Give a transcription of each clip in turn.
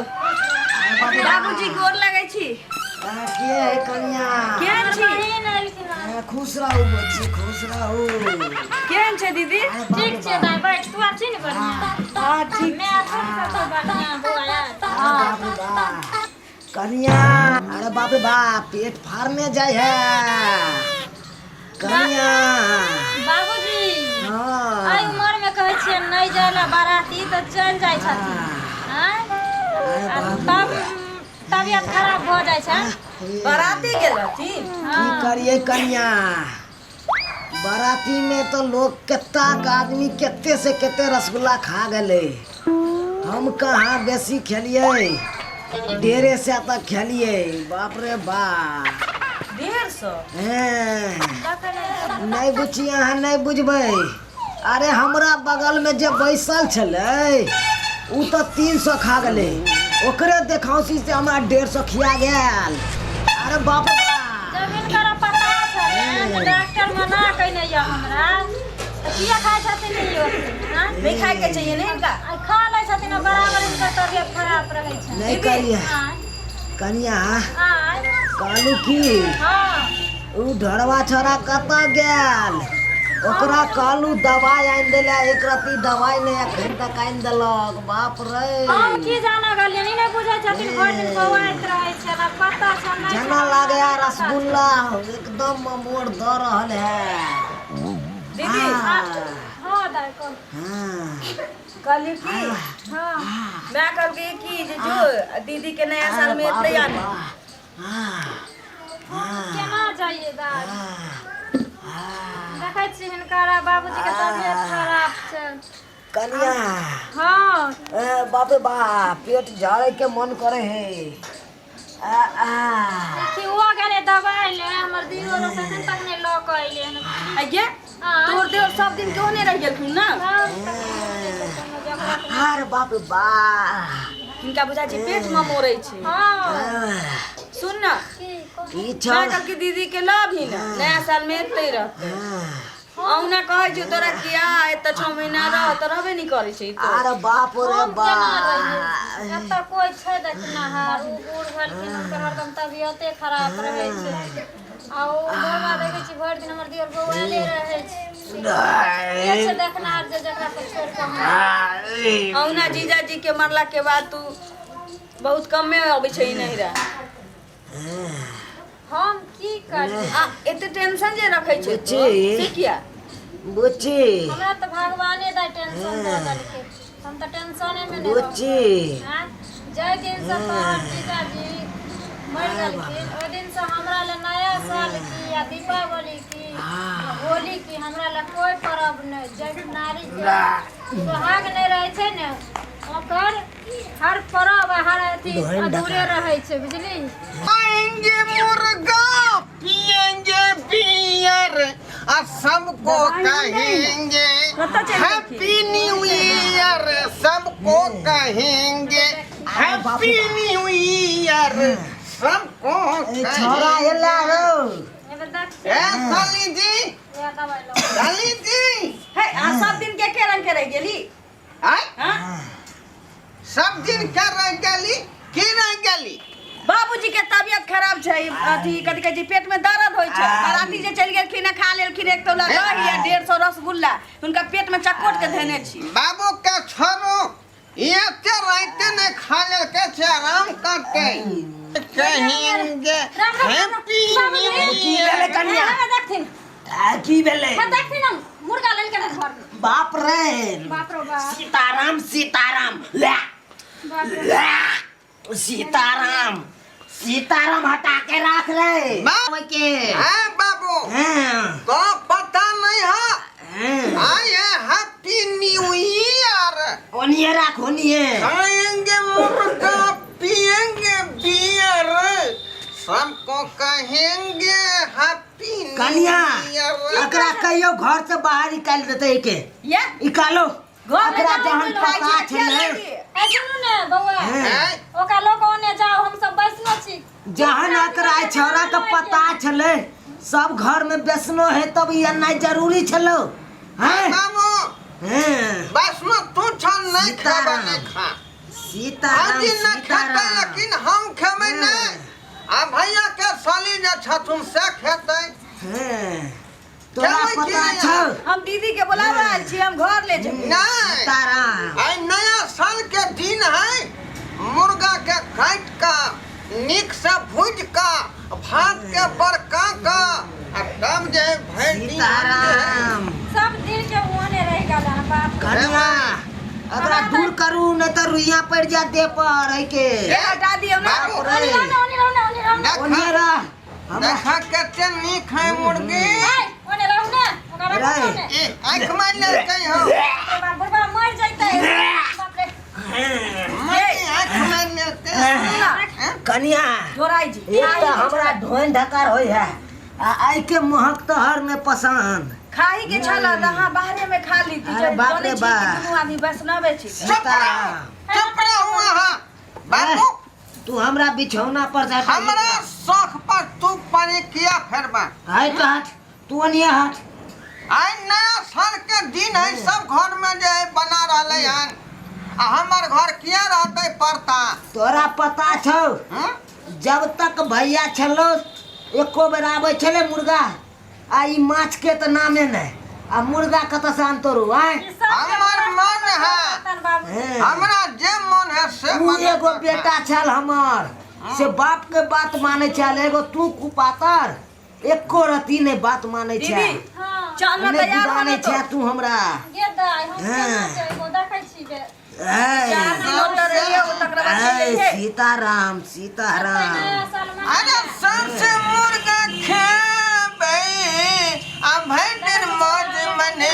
बाबूजी गोर लगै छी। के है कनिया? केहन छी? बहिन एलखिन हन। खुश रहू बच्ची, खुश रहू। केहन छै दीदी? अरे बाप रे ठीक छै बाप। दाइ, बैठ। तू आर छी ने बढ़िआँ? हाँ, ठीक। मैं आर छोट सब बढ़िआँ, बौआ आर। अरे बाप रे बाप कनिया, अरे बाप रे बाप, पेट फाड़ने जाय है कनिया। बाबूजी, हाँ। एहि उमर में कहै छियै नहि जाय ला बाराती तऽ चलि जाइ छथिन। आँय? अरे आ बाप रे। तब तबियत खराब भऽ जाइ छै। बाराती गेल रहथिन? की करिए कनिया, बाराती में तो लोग कितना आदमी केते से केते रसगुल्ला खा गए, हम कहाँ बेसी खेलिए, डेढ़े से तक खेलिए। बाप रे बाप। 150? हैं, नहीं बुझी, अहाँ नहीं बुझबै। अरे हमरा बगल में जे बैसल छलै उ तऽ 300 खा गेलै, ओकरे देखौसी से हमरा 150 खिया गेल। अरे बाप रे बाप। जब हिनकर पता छलै जे डॉक्टर मना कयने यऽ हमरा, तऽ किया खाइ छथिन ई ओते, आँय? नहीं खाए के चाहिए ने इनका। आ खा लै छथिन आ बराबर हिनकर तबियत खराब रहै छै। नहीं करिए आँय? कनिया। आँय? कहलू की, हँ। उ ढोरवा छोरा कतऽ गेल? ओकरा कहलू दवाइ आनि देला, एक रत्ती दवाइ नहि एखन तक आनि देलक। बाप रे। हम की जाना गेलियै, ई नहि बुझै छथिन, भरि दिन बौआइत रहै छै, आब पता छै नहि जेना छै। लागे है रसगुल्ला एकदम मोड़ दऽ रहल है। दीदी। हँ दाइ, कहू। हाँ। कहली की, हँ। मैं कहलकै कि जे जो दीदी के नया साल में एतै आने। केना जाइए दाइ? देखै छी हिनकर बाबूजी के तबियत खराब छै। कनिया। हँ। ए, बाप रे बाप, पेट झाड़े के मन करे है। आ, आ। देखी, ओ गेलै दबाइ ले, हमर दियो एखन तक नहि लऽ कऽ अयलै हन। आइये आँय? तोर देवर सब दिन क्यों नहीं रह गेलखुन ना? अरे बाप रे बाप। हिनका बुझाइ छै पेट में मोरै छै। हँ। सुन ना। की कहू? की मैं छौ? कहलकै दीदी के लव ही ना, नया साल में एतै रहतै। औना कहै छै तोरा कि आ एतऽ 6 महीना रह, तऽ रहबे नहि करै छै ई तो। अरे बाप रे हम केना रहियै? बाप। एतऽ कोइ छै देखनाहार? ओ बूढ़ भेलखिन, हुनकर हरदम तबियते खराब रहै छै। आ ओ बौआ देखै छी, भरि दिन हमर दियर बौआले रहै छै। के छै देखनाहार जे जकरा पर छोड़ि कऽ हम? औना जीजाजी के मरला के बाद तू बहुत कमे अबै छै नहिरा। हम की करी? आ एते टेंशन जे रखै छै तू, बुच्ची। से किया? बुच्ची। हमरा तऽ भगवाने दाइ टेंशन दऽ देलकै, हम तऽ टेंशने मे नहि रहब। बुच्ची। आँय? जाहि दिनसँ तोहर जीजाजी मरि गेलखिन, ओहि दिनसँ हमरा लए नया साल की आ दीपावली की आ होली की, हमरा लए कोइ पर्व नहि। जाहि नारीके सोहाग नहि रहै छै ने, ओकर हर पर्व आ हर अथी अधूरे रहै छै, बुझली? खाएंगे मुर्गा, पिएंगे बियर और सबको कहेंगे हैप्पी न्यू ईयर, सबको कहेंगे हैप्पी न्यू ईयर, सबको ए छोरा एला रौ। एहिमे देख। ए साली जी। इएह दबाइ लऽ। साली जी। हे, आ सब दिन के के रंग के रह गेली? आय? हाँ? सब दिन के रह गेली? की रह गेली? बाबूजी के तबियत खराब छै, अथी कथी कहै छै, पेट में दर्द होइ छै। बाराती जे चलि गेलखिन आ खा लेलखिन एक तौला दही आ 150 रसगुल्ला, हुनका पेट में चकोट के धेने छी। बाबू के छोड़ू, एते राइते ने खा लेलकै से आराम करतै। कहेंगे हैप्पी न्यू की ईयर। भेलै कनिया? हे देखथिन। आ, की भेलै? हे देखथिन, हम मुर्गा लेलकै ने घर में। बाप रे। बाप रो बाप। सीताराम सीताराम, ला। बाप रे। ला, सीताराम सीताराम, हटा के राख रे बाप के। हाँ बाबू। हाँ। तो पता नहीं है। हाँ। आए हैप्पी न्यू ईयर। ओनिए राख, ओनिए। खाएंगे मुर्गा, पिएंगे बियर, सबको कहेंगे हैप्पी न्यू कनिया, ईयर। एकरा कहियो घर से बाहर निकाल देते के। ये निकालो। घर में एकरा जहन जहन खाइ पता छै, किया छलै। लगी? ए सुनू ने बौआ। हाँ। आँय? ओकरा लोग ओने जाओ, हम सब बैसनो छी। जहन एकरा छौड़ा के पता छलै सब घर में बेसनो है, तब ई अन्नाइ जरूरी छलो हैं? बाबू। हैं। बस में तू छल नहीं खाबा सीताराम। नहीं खा। सीताराम भौजी न खेतै सीताराम लेकिन हम खेबै नहि आ भैया के साली जे छथुन से खेतै हाँ, तोरा खेबै की पता नहि? छौ हम दीदी के बोलावे आयल छी हम घर ले जेबै नहि सीताराम आइ नया साल के दिन है मुर्गा के काटि कऽ नीक से भूजि कऽ भात के बड़का कऽ आ तब जे है भरि दिन सीताराम सब दिन के ओने रहि गेल हन बाप कनिया एकरा दूर करू नहीं तो रुइया पड़ जात देह पर एहिके ए, हटा दियौ ना बाबू रे। ओने रहू ने ओने रहू ने ओने रहू ने देखा ओने रह हमरा देखा कते नीक है मुर्गी ए, ओने रहू ने ओकरा रखू रे। ने ए आँखि मारि लेलकै हौ बाप रे बाप बुढ़बा मर जैतै बाप रे मुर्गी आँखि मारि लेलकै ना कनिया जोराई जी एक तो हमरा ढोइन ढकार होय है आ आइ के महक तो हर में पसंद खाही के छल तऽ अहाँ बाहरे में खा लीती अरे बाप रे जानै छी कि बाप। दुनू आदमी वैष्णवे छी चुप रहू चुप रहू अहाँ बाबू तू हमरा बिछौना पर से हटा हमरा शौख पर तू पानी किया फेरबा हट हट तू ओनिया हट आइ नया साल के दिन है सब घर में जे है बना रहले हन आ हमर घर किया रहते पड़ता तोरा पता छौ हम्म? जब तक भैया छलो एको बेर आबै छलै मुर्गा आ ई माछ के तऽ नामे नहि आ मुर्गा कतऽ से आनतो आय ई सब के हमर मन है रतन बाबू हें। हमरा जे मन है से ऊ बना एगो बेटा छल हमर से बाप के बात मानै छल एगो तू कुपातर एको रती नहि बात मानै छै दीदी हाँ चल ना नहि तैयार हो बुझानै ना तो छै तू हमरा गे दाइ हम हाँ। केना जेबो देखै छी बे ऐ, चार दिन ओतऽ रहिए तकरा बाद चलि ऐ, जइहे सीताराम सीताराम नया साल मना अरे सबसे मुर्गा खेबै आ भरि दिन मौज मने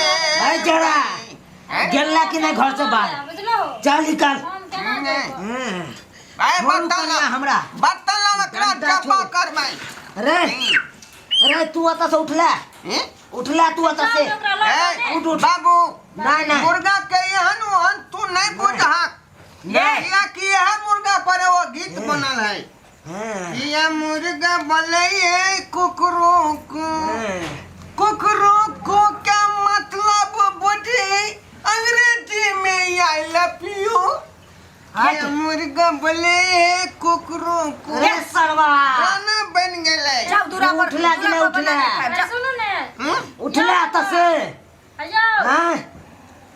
ऐ जरा गेला कि नहि घर से बाहर बुझलो चल निकल हम केना जेबो हम्म, ऐ छोड़ू बर्तन कनिया हमरा बर्तन ला एकरा डंडा डब्बा छोड़। करबै रे रे तू ओतऽ से उठला हैं? उठला तू ओतऽ से चल ओकरा लऽ ए, उठ, उठ। बाबू नहीं, नहीं। मुर्गा के एहन ओहन तू नहीं बुझहक नहीं। किया कि यह मुर्गा पर वो गीत बनल है हाँ, यह मुर्गा बोले है कुकरों को हाँ। कुकरों को क्या मतलब बुझी अंग्रेजी में I love you हट। ये मुर्गा बोले है कुकरों को रे सरवा गाना बन गेलै जाओ दूरा पर उठला कि दूरा नहीं पर बना उठला? के खायब, ए, जाओ। सुनू ने हम्म? उठला ओतऽ से अयो हाँ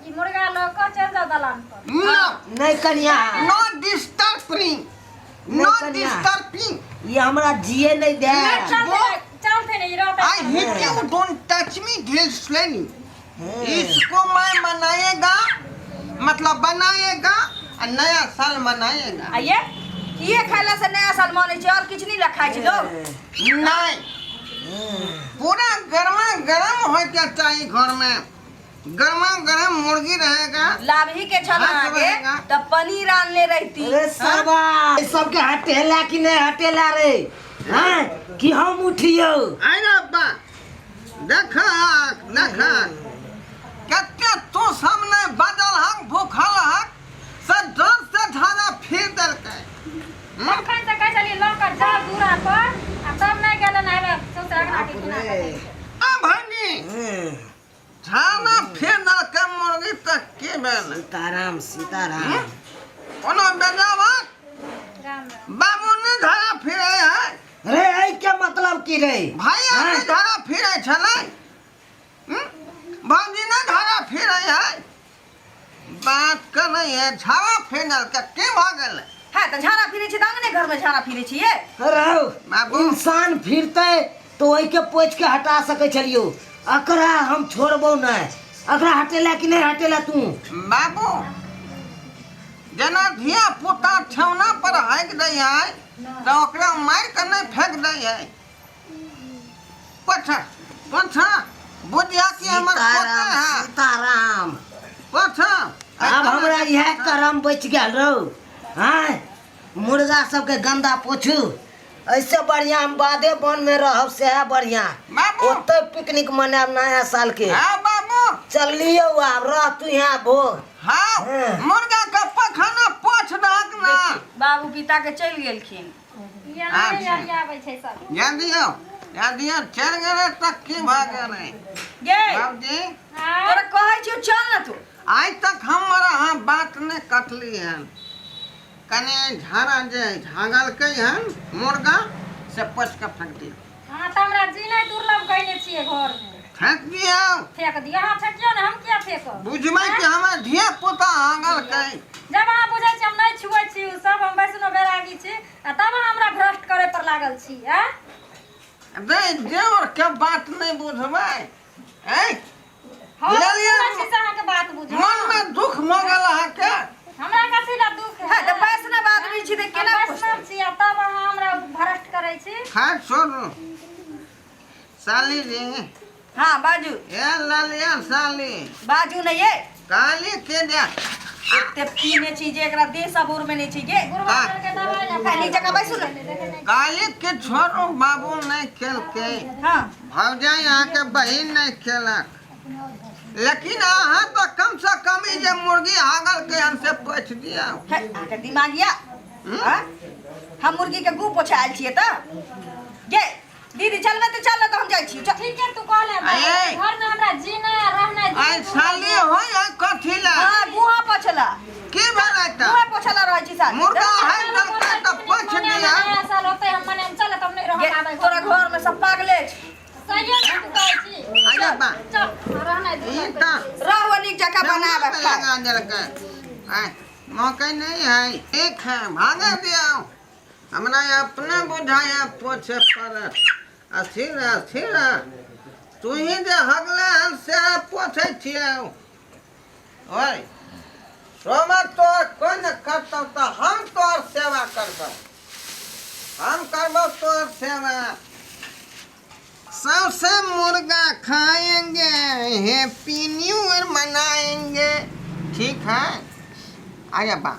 ई मुर्गा लऽ कऽ चलि जाउ दलान पर नो नहीं कनिया नो डिस्टर्बिंग नहीं नो कनिया। डिस्टर्बिंग ये हमरा जिए नहीं दे चल चलते नहीं रहते I hate you don't touch me ढील स्लेनी इसको मैं मनाएगा मतलब बनाएगा आ नया साल मनाएगा आ ये खाइला से नया साल मनै छै और किछु नहीं खाइ छै लोग नहीं पूरा गर्मा गर्म हो के चाहिए घर में गर्मा गर्म मुर्गी रहेगा लाभही के छल हाँ, अहाँके रहेगा। तऽ पनीर आनले रहती अरे सरवा ई सबके हटेला कि नहीं हटेला रे हाँ कि हम उठियो आइ रे अब्बा देख देख कते तू सामने बाजल हक भूखल हक से डर से झाड़ा फिर देलकै अखन से कहै छलियै लऽ कऽ जाउ दूरा पर आ तब नहि गेलै ने सौंसे अङ्गना के किना कऽ दै छै। आ भंगी झाड़ा फिर देलकै मुर्गी तक की भेल सीताराम सीताराम कोनो बेजावा राम राम बाबू ने झाड़ा फिरे है रे ऐ के मतलब की रे भाई हाँ? ने झाड़ा फिरे छलै भौजी ने झाड़ा फिरे है बात करै है झाड़ा फिरल के की भऽ गेलै हाँ तऽ झाड़ा फिरै छी तऽ अंगने घरमे झाड़ा फिरै छियै रहो बाबू। इंसान फिरते तो ओहि के पोछि के हटा सकै छलियो अकरा हम छोड़बो नहि अकरा हटेला कि नहि हटेला तू बाबू जेना धिया पुता ठेहुना पर हाकि दै है तऽ ओकरा मारि कऽ नहि फेक दै है पछा पछा बुझिया कि हमर पोता सीताराम है सीताराम पछा आब हमरा इएह करम बचि गेल रौ आँय मुर्गा सबके गन्दा पोछू ऐसे बढ़िया हम बाधे वन में रहब सएह बढ़िया बाबू। ओतै पिकनिक मनायब नया साल के हाँ बाबू चलियौ आब रह तू यहाँ भोग हाँ हाँ। मुर्गा के पखाना पोछ दहक ना बाबू पिता के चलि गेलखिन यहाँ नहि आबै छै सब जा दियौ जा दियौ चलि गेलै तऽ की भऽ गेलै गे बाबूजी हाँ तोरा कहै छियौ चल ना तू आइ तक हमर अहाँ बात नहि कटली हन कने झाड़ा जे झाँगलकै हन मुर्गा से पोछि कऽ फेंक दियौ। अहाँ तऽ हमरा जीनाइ दुर्लभ कयने छियै घरमे। फेंक दियौ। फेक दियौ, अहाँ फेकियौ ने, हम किया फेकब? बुझबै कि हमर धिया पुता हाँगलकै। जब अहाँ बुझै छी हम नहि छुबै छी ओ सब, हम वैष्णव बैरागी छी, आ तब अहाँ हमरा भ्रष्ट करे पर लागल छी। आँय, रे देवर के बात नहि बुझबै? ऐ हम लेलियै। सुनै छी से अहाँके बात बुझब। मन में दुख भऽ गेल अहाँके। हमरा कथी लए दुख है तऽ वैष्णव आदमी छी तऽ केना हम वैष्णव छी आ तब अहाँ हमरा भ्रष्ट करै छी। खैर छोड़ू साली जी। हाँ बाजू। ए ललिया साली। बाजू नहीं ये। काली के दे। एते पीने छी जे एकरा देह सब उर में नहीं छी गे। बुढ़वा के दवाइ ला। खाली जगह बैसू ने। काली के छोड़ू, बाबू नहीं खेलके। हाँ भौजाई अहाँके बहिन नहीं खेलक, लेकिन अहाँ तो कम से कम ई जे मुर्गी हागल के हन से पोछि दियौ। है, अहाँके दिमाग या हाँ? हम मुर्गी के गु पोछा आयल छियै तऽ गे दीदी चलबै तऽ चल, तऽ हम जाइ छी, चल। ठीक है, तू कहले आये। घर में हमरा जीना रहना। आइ साली होय है कथी ला? हाँ, गुहा पोछला। की भेलै तऽ? गुहा पोछला रहै छी साली। मुर्गा है लड़का तऽ पोछि दियौ। नया साल होते हम मने हम चल, तब नहीं गे, रह पाबै। तोरा घर में सब पागले छै। सही है, तू कहै छी। आजा बा। चल रहना। ई तऽ रहू नीक जकाँ बनाबे में खाय। लगा देलकै। आइ मौका नहीं है, एक है भागे दियौ। हमरा अपना बुझाया पोछे पड़त। अस्थिर अस्थिर, तू ही जे हगले हन से पोछै छियौ। ओए सोमा, तोर कोइ ने करतौ तऽ हम तोर सेवा करबौ, हम करबौ तोर सेवा। सबसे मुर्गा खाएंगे, हैप्पी न्यू ईयर मनाएंगे। ठीक है, आजा बा।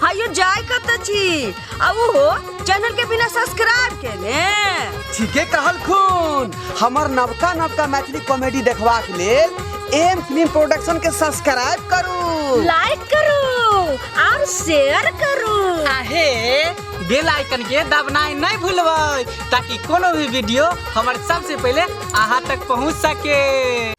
हायो जाय कत छी आ उहो चैनल के बिना सब्सक्राइब केने? ठीके कहलखुन। हमर नवका नवका मैथिली कॉमेडी देखबाक लेल एम फिल्म प्रोडक्शन के सब्सक्राइब करू, लाइक करू और शेयर करू। आहे बेल आइकन के दबनाइ नहीं भूलबै ताकि कोनो भी वीडियो हमर सबसे पहले अहाँ तक पहुँच सके।